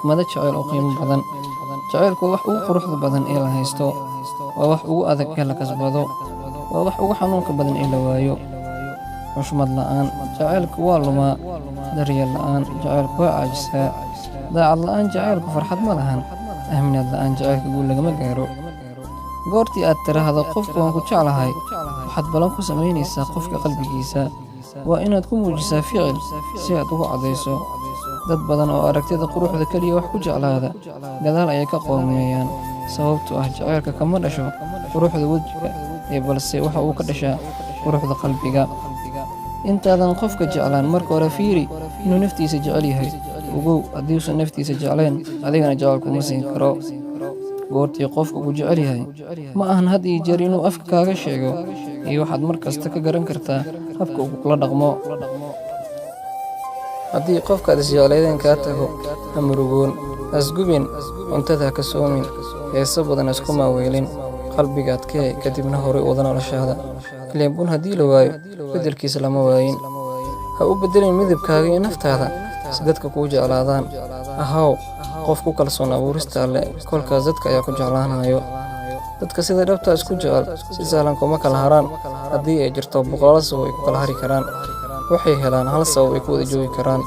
Xikmado jacayl oo qiimo badan. Jacaylku waa wax ugu quruxda badan ee la haysto, waa wax ugu adag ee la kasbado, waa wax ugu xanuunka badan ee la waayo. Xushmad la'aan jacaylku waa lumaa, daryeel la'aan jacaylku waa caajisaa, daacad la'aan jacaylku farxad ma lahan, aaminaad la'aan jacaylka guul lagama gaaro. Goortii aad tiraahdo qofka "waan ku jeclahay", waxaad ballan ku samaynaysaa qofka qalbigiisa. Waa inaad ku muujisaa ficil si aad ugu caddayso. Dad badan oo aragtida quruxda keliya wax ku jeclaada, gadaal ayay ka qoomeeyaan, sababtoo ah jacaylka kama dhasho quruxda wejiga ee balse waxa uu ka dhashaa quruxda qalbiga. Intaadan qofka jeclaan, marka hore fiiri inuu naftiisa jecel yahay. Ogow, haddiiusan naftiisa jeclayn, adigana jecel kuma siin karo. Goortii qofku ku jecel yahay, ma ahan had iyo jeer inuu afka kaaga sheego, iyo waxaad mar kasta ka garan kartaa habka uu kula dhaqmo. Haddii qofkaad isjeclaydeen kaa tago, ha murugoon, ha isgubin, cuntada ha ka soomin, heeso badan ha isku maaweelin. Qalbiga adkee, kadibna horay u wada noloshaada. Ileen bun haddii la waayo, beddelkiisa lama waayin. Ha u beddelin midabkaaga iyo naftaada si dadka kuu jeclaadaan. Ahaw qof ku kalsoon abuurista Alle, kolkaas dadka ayaa ku jeclaanayo. Dadka sida dhabta isku jecel si sahlan kuma kala haraan. Haddii ay jirto boqolaal sabab ay ku kala hari karaan, waxay helaan hal sabab ay ku wada joogi karaan.